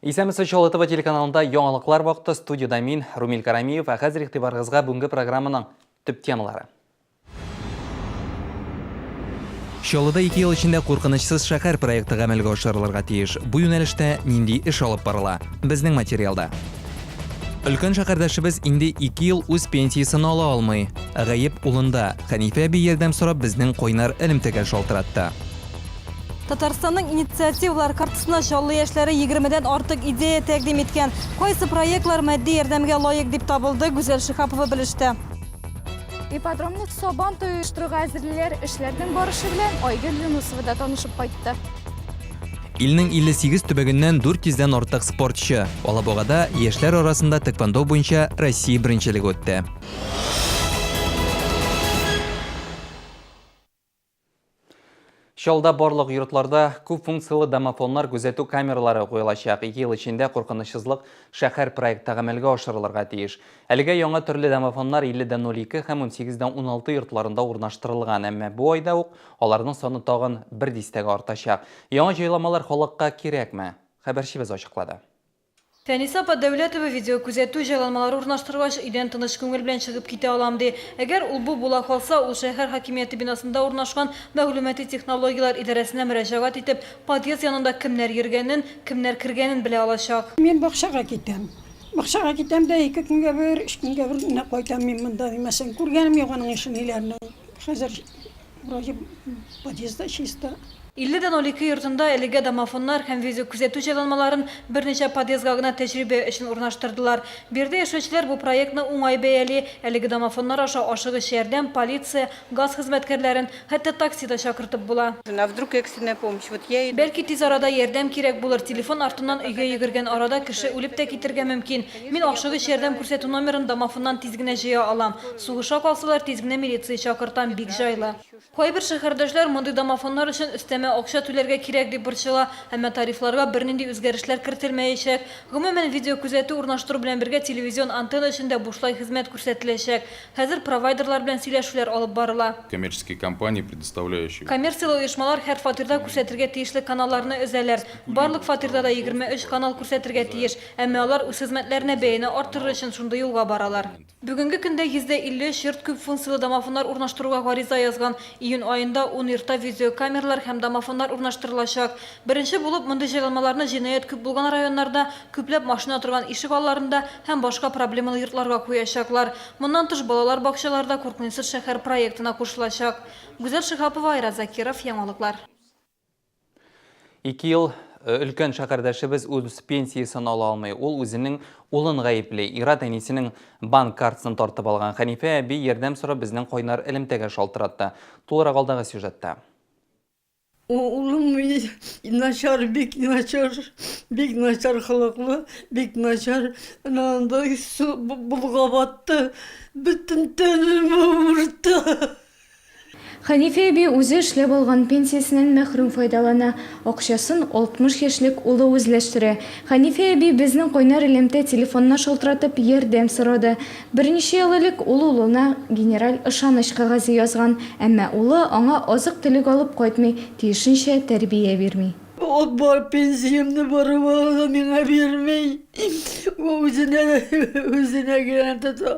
Исәнмесез, Чаллы ТВ телеканалында яңалыклар вакыты. Студиядә мин, Румил Карамиев. Ә хәзер игътибарыгызга бүгенге программаның төп темалары. Чаллыда ике ел эчендә куркынычсыз шәһәр проекты гамәлгә ашырылырга тиеш. Бу юнәлештә нинди эш алып барыла? Безнең материалда. Өлкән шәһәрдәшебез инде ике ел үз пенсиясен ала алмый. Гаеп улында. Хәнифә әби ярдәм сорап безнең кайнар элемтәгә шалтыратты. Татарстанның инициативалар картасына Чаллы яшьләре егермедән артык идея тәкъдим иткән. Кайсы проектлар матди ярдәмгә лаек дип табылды, Гүзәл Шиһапова белеште. Ипподромны Сабан туе оештыруга әзерлиләр. Эшләрнең барышы белән Айгөл Юнысова да танышып кайтты. Илнең 58 төбәгеннән 400 дән артык спортчы. Алабугада яшьләр арасында тэквондо буенча Россия беренчелеге үтте. Чаллыда барлык йортларда күп функцияле домофоннар күзәтү камералары куелачак. Ике ел эчендә куркынычсызлык шәһәр проекты гамәлгә ашырылырга тиеш. Әлегә яңа төрле домофоннар 50,02 һәм 18,16 йортларында урнаштырылган, әмма бу айда ук аларның саны тагын бер дистәгә артачак. Яңа җайламалар халыкка кирәкме? Хәбәрчебез ачыклады. Фәнисә апа Дәүләтова видеокүзәтү җайланмалары урнаштыргач, өйдән тыныч күңел белән чыгып китә алам, ди. Әгәр ул-бу була калса, ул шәһәр хакимияте бинасында урнашкан мәгълүмати технологияләр идарәсенә мөрәҗәгать итеп, подъезд янында кемнәр йөргәнен, кемнәр кергәнен белә алачак. Мин бакчага китәм. Бакчага китәм дә, ике көнгә бер, өч көнгә бер генә кайтам мин монда. Димәсәң, күргәнем юк аның ише ниләрне. Хәзер Вроде подъездда чиста. 50 дә 02 йортында әлегә домофоннар һәм видеокүзәтү җайланмаларын берничә подъездга гына тәҗрибә өчен урнаштырдылар. Биредә яшәүчеләр бу проектны уңай бәяли. Әлеге домофоннар аша ашыгыч ярдәм, полиция, газ хезмәткәрләрен, хәтта такси да чакыртып була. А вдруг экстренная помощь? Вот я иду. Бәлки тиз арада ярдәм кирәк булыр, телефон артыннан өйгә йөгергән арада кеше үлеп тә китергә мөмкин. Мин ашыгыч ярдәм күрсәтү номерын домофоннан тиз генә җыя алам. Сугыша калсалар, тиз генә милиция чакыртам, бик җайлы. Кайбер шәһәрдәшләр мондый домофоннар өчен өстәмә акча түләргә кирәк дип борчыла, әмма тарифларга бернинди үзгәрешләр кертелмәячәк. Гомумән, видеокүзәтү урнаштыру белән бергә телевизион антенна өчен дә бушлай хезмәт күрсәтеләчәк. Хәзер провайдерлар белән сөйләшүләр алып барыла. Коммерческие компании, предоставляющие. Коммерцияле оешмалар һәр фатирда күрсәтергә тиешле каналларны өзәләр. Барлык фатирда да 23 канал күрсәтергә тиеш. Әмма алар үз хезмәтләренә бәяне арттырыр өчен шундый юлга баралар. Бүгенге көндә 53 йорт күп функцияле домофоннар урнаштыруга гариза язган. Июнь аенда ун йортта видеокамералар һәм домофоннар урнаштырылачак. Беренче булып мондый җайланмаларны җинаять күп булган районнарда, күпләп машина торган ишек алларында һәм башка проблемалы йортларга куячаклар. Моннан тыш, балалар бакчалары да Куркынычсыз шәһәр проектына кушылачак. Гүзәл Шиһапова, Айрат Закиров, Яңалыклар. Ике ел э, өлкән шәһәрдәшебез үз пенсиясен ала алмый. Ул үзенең улын гаепли. Ират әнисенең банк картасын тартып алган. Хәнифә әби ярдәм сорап безнең кайнар элемтәгә шалтыратты. Тулырак алдагы сюжетта. Улым начар, бик начар, бик начар холыклы, бик начар. Әнә анда су булга батты. Бөтен тәнем авырта. Хәнифә әби үзе эшләп алган пенсиясеннән мәхрүм файдалана. Акчасын 60 яшьлек улы үзләштерә. Хәнифә әби безнең кайнар элемтә телефонына шалтыратып ярдәм сорады. Берничә ел элек ул улына генераль ышаныч кәгазе язган, әмма улы аңа азык-төлек алып кайтмый, тиешенчә тәрбия бирми. Ул бар пенсиямне барып ала да миңа бирми. Үзенә үзенә генә тота.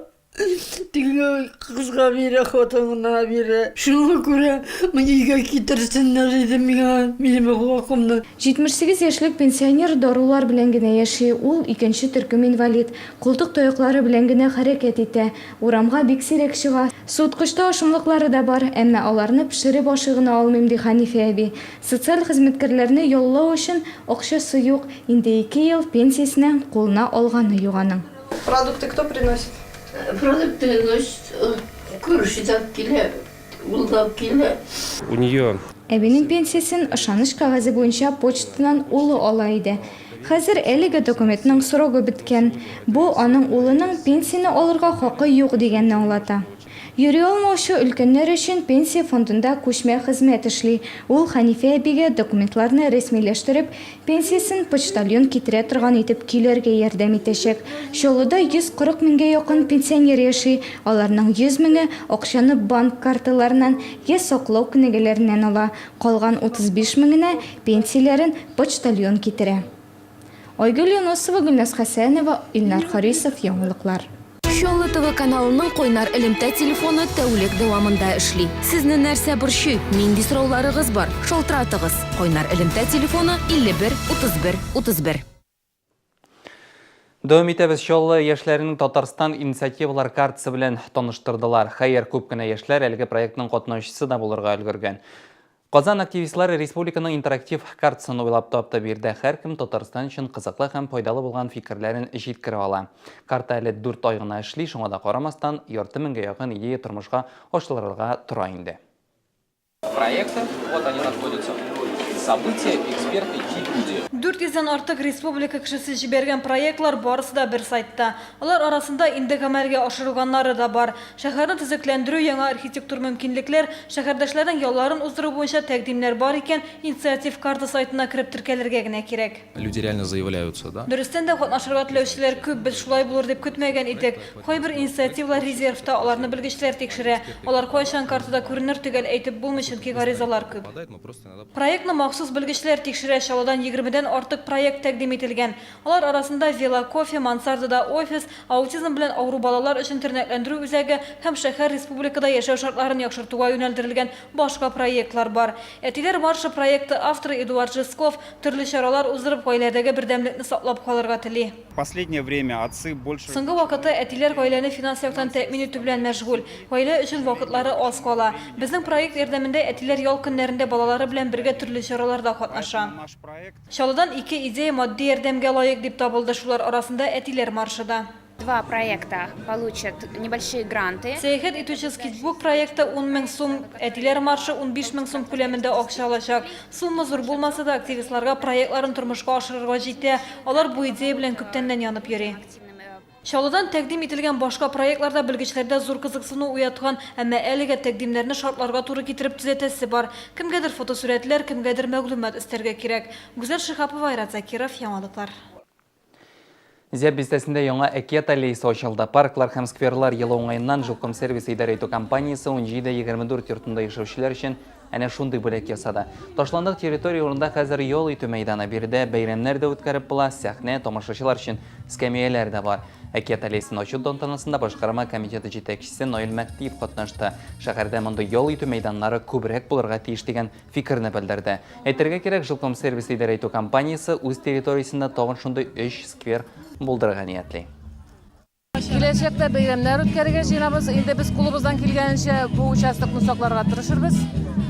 Теге кызга бирә, хатынына бирә. Шуңа күрә өйгә китерсеннәр иде миңа минем хакымны. 78 яшьлек пенсионер дарулар белән генә яши. Ул икенче төркем инвалид. Култык таяклары белән генә хәрәкәт итә. Урамга бик сирәк чыга. Суыткычта ашамлыклары да бар, әмма аларны пешереп ашый гына алмыйм, ди Хәнифә әби. Социаль хезмәткәрләрне яллау өчен акчасы юк, инде ике ел пенсиясеннән кулына алганы юк аның. Продукты кто приносит? Продукты носит күрше дә килә, ул да килә. У нее. Әбинең пенсиясен ышаныч кәгазе буенча почтадан улы ала иде. Хәзер әлеге документның срогы беткән. Бу аның улының пенсияне алырга хакы юк дигәнне аңлата. Йөри алмаучы өлкәннәр өчен Пенсия фондында күчмә хезмәт эшли. Ул Хәнифә әбигә документларны рәсмиләштереп, пенсиясен почтальон китерә торган итеп көйләргә ярдәм итәчәк. Чаллыда 140 меңгә якын пенсионер яши, аларның 100 меңе акчаны банк карталарыннан йә саклау кенәгәләреннән ала, калган 35 меңенә пенсияләрен почтальон китерә. Айгөл Юнысова, Гөлназ Хәсәнова, Илнар Харисов, Яңалыклар. Чаллы ТВ каналының кайнар элемтә телефоны тәүлек дәвамында эшли. Сезне нәрсә борчый, нинди сорауларыгыз бар? Шалтыратыгыз. Кайнар элемтә телефоны 51 31 31. Дәвам итәбез. Чаллы яшьләренең Татарстан инициативалар картасы белән таныштырдылар. Хәер, күп кенә яшьләр әлеге проектның катнашучысы да булырга өлгергән. Казан активистлары республиканың интерактив картасын уйлап тапты. Биредә һәркем Татарстан өчен кызыклы һәм файдалы булган фикерләрен җиткерә ала. Карта әле 4 ай гына эшли, шуңа да карамастан, ярты меңгә якын идея тормышка ашырылырга тора инде. Проекты, вот они находятся. События, эксперты и люди. 400 дән артык республика кешесе җибәргән проектлар барысы да бер сайтта. Алар арасында инде гамәлгә ашырылганнары да бар. Шәһәрне төзекләндерү, яңа архитектур мөмкинлекләр, шәһәрдәшләрнең ялларын уздыру буенча тәкъдимнәр бар икән, инициатив карта сайтына кереп теркәлергә генә кирәк. Люди реально заявляются, да? Дөрестән дә, катнашырга теләүчеләр күп, без шулай булыр дип көтмәгән идек. Кайбер инициативалар резервта, аларны белгечләр тикшерә. Алар кайчан картада күренер, төгәл әйтеп булмый, чөнки гаризалар күп. Проектны махсус белгечләр тикшерә, Чаллыдан егермедән артык проект тәкъдим ителгән. Алар арасында велокофе, мансардада офис, аутизм белән авыру балалар өчен тернәкләндерү үзәге һәм шәһәр республикада яшәү шартларын яхшыртуга юнәлдерелгән башка проектлар бар. Әтиләр маршы проекты авторы Эдуард Жестков төрле чаралар уздырып, гаиләдәге бердәмлекне саклап калырга тели. Последнее время отцы больше. Соңгы вакытта әтиләр гаиләне финанс яктан тәэмин итү белән мәшгуль. Гаилә өчен вакытлары аз кала. Безнең проект ярдәмендә әтиләр ял көннәрендә балалары белән бергә төрле чараларда катнаша. Чаллыдан ике идея матди ярдәмгә лаек дип табылды, шулар арасында Әтиләр маршы да. Два проекта получат небольшие гранты. Сәяхәт итүче скетчбук проекты 10 мең сум, Әтиләр маршы 15 мең сум күләмендә акча алачак. Сумма зур булмаса да, активистларга проектларын тормышка ашырырга җитә. Алар бу идея белән күптәннән янып йөри. Чаллыдан тәкъдим ителгән башка проектлар да белгечләрдә зур кызыксыну уяткан, әмма әлегә тәкъдимнәрне шартларга туры китереп төзәтәсе бар. Кемгәдер фотосурәтләр, кемгәдер мәгълүмат өстәргә кирәк. Гүзәл Шиһапова, Айрат Закиров, Яңалыклар. Зяб бистәсендә яңа Әкият аллеясы ачылды. Парклар һәм скверлар елы уңаеннан Жилкомсервис идарә итү компаниясе 17-24 йортында яшәүчеләр өчен әнә шундый бүләк ясады. Ташландык территория урында хәзер ял итү мәйданы. Биредә бәйрәмнәр дә үткәреп була, сәхнә, тамашачылар өчен скәмияләр дә бар. Әкият аллеясын ачу тантанасында башкарма комитеты җитәкчесе Наил Мәһдиев катнашты. Шәһәрдә мондый ял итү мәйданнары күбрәк булырга тиеш дигән фикерне белдерде. Әйтергә кирәк, Жилкомсервис идарә итү компаниясе үз территориясендә тагын шундый өч сквер булдырырга ниятли. Киләчәктә бәйрәмнәр үткәрергә җыенабыз. Инде без кулыбыздан килгәнчә бу участокны сакларга тырышырбыз.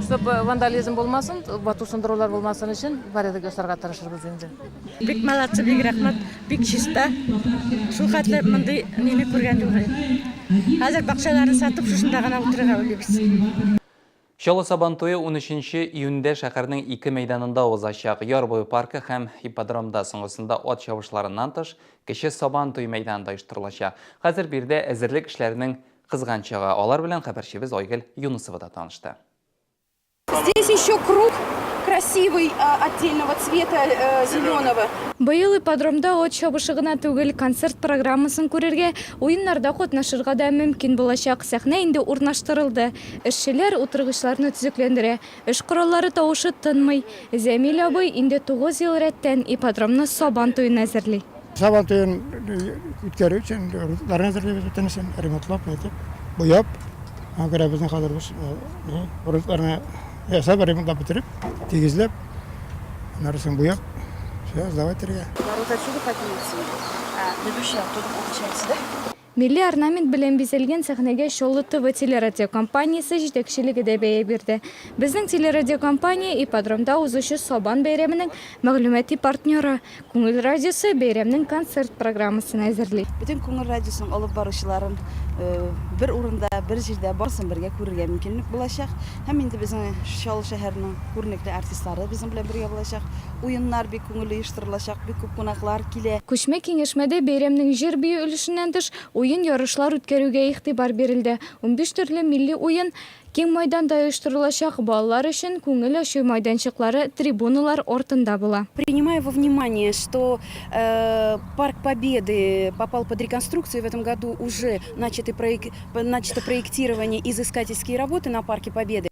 Чтобы вандализм булмасын, вату сындырулар булмасын өчен порядок ясарга тырышырбыз инде. Бик молодцы, бик рәхмәт, бик чиста. Шул хәтле мондый мине күргән юк. Хәзер бакчаларын сатып, шушында гына утырырга уйлыйбыз. Чаллы Сабантуе 13 июньдә шәһәрнең ике мәйданында узачак. Яр буе паркы һәм ипподромда соңгысында ат чабышларыннан тыш, кече Сабантуй мәйданы да оештырылачак. Хәзер биредә әзерлек эшләренең кызган чагы. Алар белән хәбәрчебез Айгөл Юнысова да танышты. Здесь еще круг красивый отдельного цвета э, зеленого. Быел ипподромда ат чабышы гына түгел, концерт программасын күрергә, уеннарда катнашырга да мөмкин булачак. Сәхнә инде урнаштырылды. Эшчеләр утыргычларны төзекләндерә. Эш кораллары тавышы тынмый. Зәмил абый инде тугыз ел рәттән ипподромны Сабан туена әзерли. Сабан туен үткәрү өчен урынларны әзерлибез бөтенесен, ремонтлап, нитеп, буяп. Аңа күрә безнең хәзер без урынларны ясап, ремонтлап бетереп, тигезләп, аннары соң буяп, все, сдавать итәргә. Народ отсюда поднимется, а ведущий оттуда получается, да? Милли орнамент белән бизәлгән сәхнәгә Чаллы ТВ телерадиокомпаниясе җитәкчелеге дә бәя бирде. Безнең телерадиокомпания ипподромда узучы Сабан бәйрәменең мәгълүмати партнеры. Күңел радиосы бәйрәмнең концерт программасын әзерли. Бөтен Күңел радиосының алып баручыларын бер урында, бер җирдә барысын бергә күрергә мөмкинлек булачак. Һәм инде безнең Чаллы шәһәренең күренекле артистлары безнең белән бергә булачак. Уеннар бик күңелле оештырылачак, бик күп кунаклар килә. Күчмә киңәшмәдә бәйрәмнең җыр-бию өлешеннән тыш, уен-ярышлар үткәрүгә игътибар бирелде. 15 төрле милли уен киң майданда оештырылачак, балалар өчен күңел ачу майданчыклары трибуналар артында була. Принимая во внимание, что э, Парк Победы попал под реконструкцию, в этом году уже начаты проек начато проектирование изыскательские работы на Парке Победы.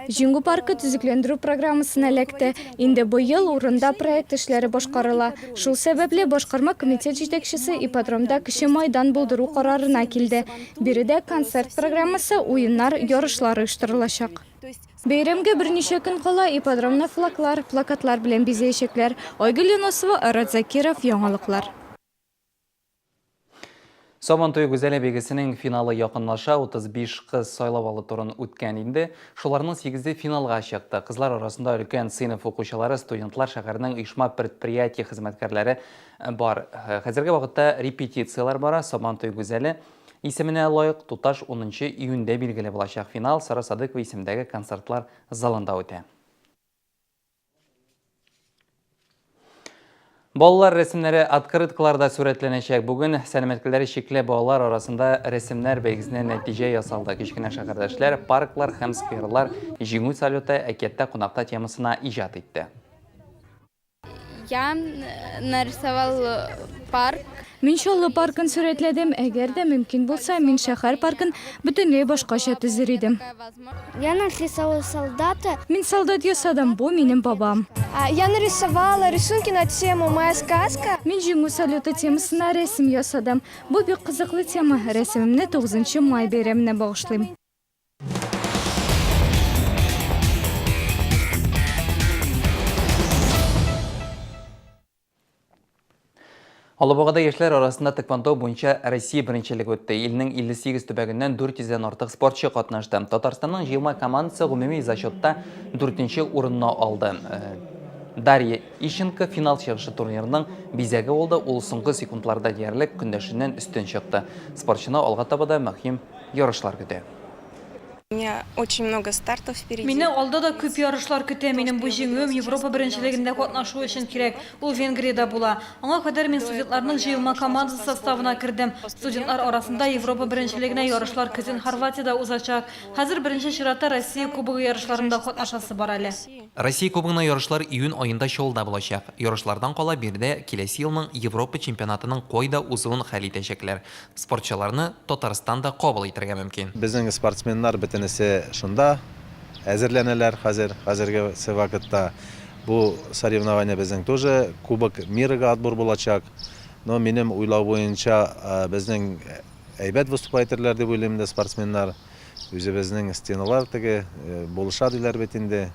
Җиңү паркы төзекләндерү программасына эләкте. Инде быел урында проект эшләре башкарыла. Шул сәбәпле башкарма комитет җитәкчесе ипподромда кече майдан булдыру карарына килде. Биредә концерт программасы, уеннар, ярышлар оештырылачак. Бәйрәмгә берничә көн кала ипподромны флаглар, плакатлар белән бизәячәкләр. Айгөл Юнысова, Айрат Закиров, Яңалыклар. Сабан туе гүзәле бәйгесенең финалы якынлаша, 35 кыз сайлап алу турын үткән инде. Шуларның сигезе финалга чыкты. Кызлар арасында өлкән сыйныф укучылары, студентлар, шәһәрнең оешма-предприятие хезмәткәрләре бар. Хәзерге вакытта репетицияләр бара. Сабан туе гүзәле исеменә лаек туташ унынчы июньдә билгеле булачак. Финал Сара Садыкова исемендәге концертлар залында үтә. Балалар рәсемнәре открыткаларда сурәтләнәчәк. Бүген сәламәтлекләре чикле балалар арасында рәсемнәр бәйгесенә нәтиҗә ясалды. Кечкенә шәһәрдәшләр парклар һәм скверлар Җиңү салюты әкияттә кунакта темасына иҗат итте. Я нарисовал парк. Мин Чаллы паркын сурәтләдем. Әгәр дә мөмкин булса, мин шәһәр паркын бөтенләй башкача төзер идем. Я нарисовала солдата. Мин солдат ясадым, бу минем бабам. Я нарисовала рисунки на тему Моя сказка. Мин Җиңү салюты темасына рәсем ясадым. Бу бик кызыклы тема. Рәсемемне тугызынчы май бәйрәменә багышлыйм. Алабугада яшьләр арасында тэквондо буенча Россия беренчелеге үтте. Илнең 58 төбәгеннән 400 дән артык спортчы катнашты. Татарстанның җыелма командасы гомуми зачетта дүртенче урынны алды. Э, Дарья Ищенко финал чыгышы турнирының бизәге булды. Ул соңгы секундларда диярлек көндәшеннән өстен чыкты. Спортчыны алга таба да мөһим ярышлар көтә. У меня очень много стартов впереди. Мине алда да күп ярышлар көтә, минем бу җиңүем Европа беренчелегендә катнашу өчен кирәк, ул Венгриядә була. Аңа кадәр мин студентларның җыелма командасы составына кердем. Студентлар арасында Европа беренчелегенә ярышлар көзен Хорватиядә узачак. Хәзер беренче чиратта Россия Кубогы ярышларында катнашасы бар әле. Россия Кубогына ярышлар июнь аенда Чаллыда булачак. Ярышлардан кала биредә киләсе елның Европа чемпионатының кайда узуын хәл итәчәкләр. Спортчыларны Татарстан да кабул итәргә мөмкин. Безнең спортсменнар бөтенесе шунда әзерләнәләр хәзер, хәзерге вакытта. Бу соревнование безнең тоже Кубок мирага отбор булачак. Но минем уйлау буенча, безнең әйбәт выступать итерләр дип уйлыйм инде спортсменнар. Үзебезнең стеналар теге булыша диләр бит инде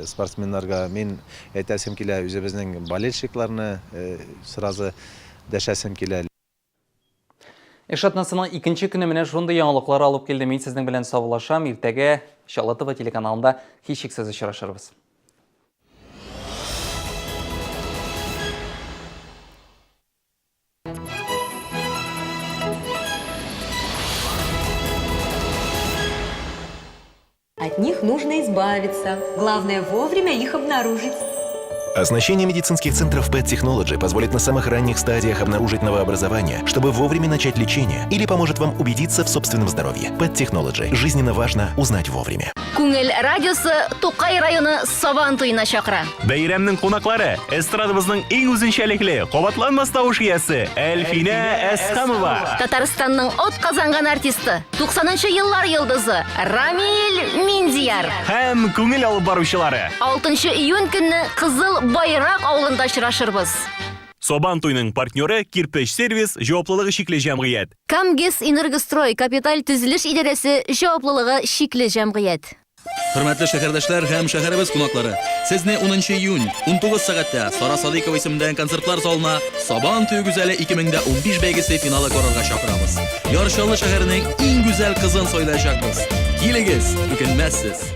спортсменнарга. Мин әйтәсем килә, үзебезнең болельщикларны сразу дәшәсем килә. Эш атнасының икенче көне менә шундый яңалыклар алып килде. Мин сезнең белән саубуллашам. Иртәгә Чаллы ТВ телеканалында һичшиксез очрашырбыз. От них нужно избавиться. Главное вовремя их обнаружить. Оснащение медицинских центров Pet Technology позволит на самых ранних стадиях обнаружить новообразование, чтобы вовремя начать лечение или поможет вам убедиться в собственном здоровье. Pet Technology. Жизненно важно узнать вовремя. Күңел радиосы Тукай районы Сабан туена чакыра. Бәйрәмнең кунаклары, эстрадабызның иң үзенчәлекле, кабатланмас тавыш иясе Әлфинә Әсхәмова. Татарстанның атказанган артисты, 90 нчы еллар йолдызы Рамил Миндияр. Һәм күңел алып баручылары. 6 июнь көнне Кызыл Байрак авылында очрашырбыз. Сабан туйның партнеры Кирпеч сервис җаваплылыгы чикле җәмгыять. Камгэс Энергострой капиталь төзелеш идарәсе җаваплылыгы чикле җәмгыять. Хөрмәтле шәһәрдәшләр һәм шәһәребез кунаклары, сезне 10 июнь, 19 сәгатьтә Сара Садыйкова исемендәге концертлар залына Сабан туе гүзәле 2015 бәйгесе финалы карарга чакырабыз. Яр Чаллы шәһәренең иң гүзәл кызын сайлаячакбыз. Килегез, үкенмәссез!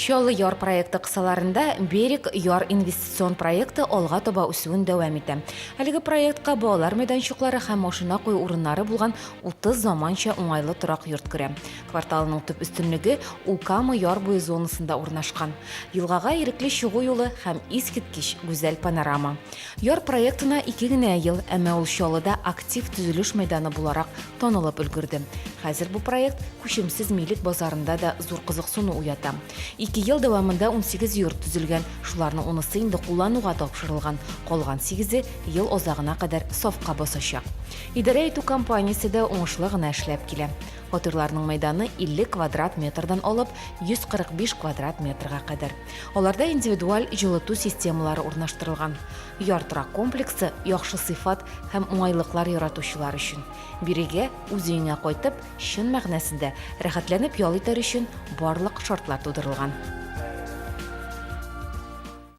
Чаллы яр проекты кысаларында Берег яр инвестицион проекты алга таба үсүен дәвам итә. Әлеге проектка балалар мәйданчыклары һәм машина кую урыннары булган 30 заманча уңайлы торак йорт керә. Кварталының төп өстенлеге, ул Кама яр буе зонасында урнашкан. Елгага ирекле чыгу юлы һәм искиткеч гүзәл панорама. Яр проектына ике генә ел, әмма ул Чаллыда актив төзелеш мәйданы буларак танылып өлгерде. Хәзер бу проект күчемсез милек базарында да зур кызыксыну уята. Ике ел дәвамында 18 йорт төзелгән, шуларның унысы инде куллануга тапшырылган, калган сигезе ел азагына кадәр сафка басачак. Идарә итү компаниясе дә уңышлы гына эшләп килә. Фатирларның мәйданы 50 квадрат метрдан алып 145 квадрат метрга кадәр. Аларда индивидуаль җылыту системалары урнаштырылган. Яр торак комплексы яхшы сыйфат һәм уңайлыклар яратучылар өчен. Бирегә үз өеңә кайтып, чын мәгънәсендә рәхәтләнеп ял итәр өчен барлык шартлар тудырылган.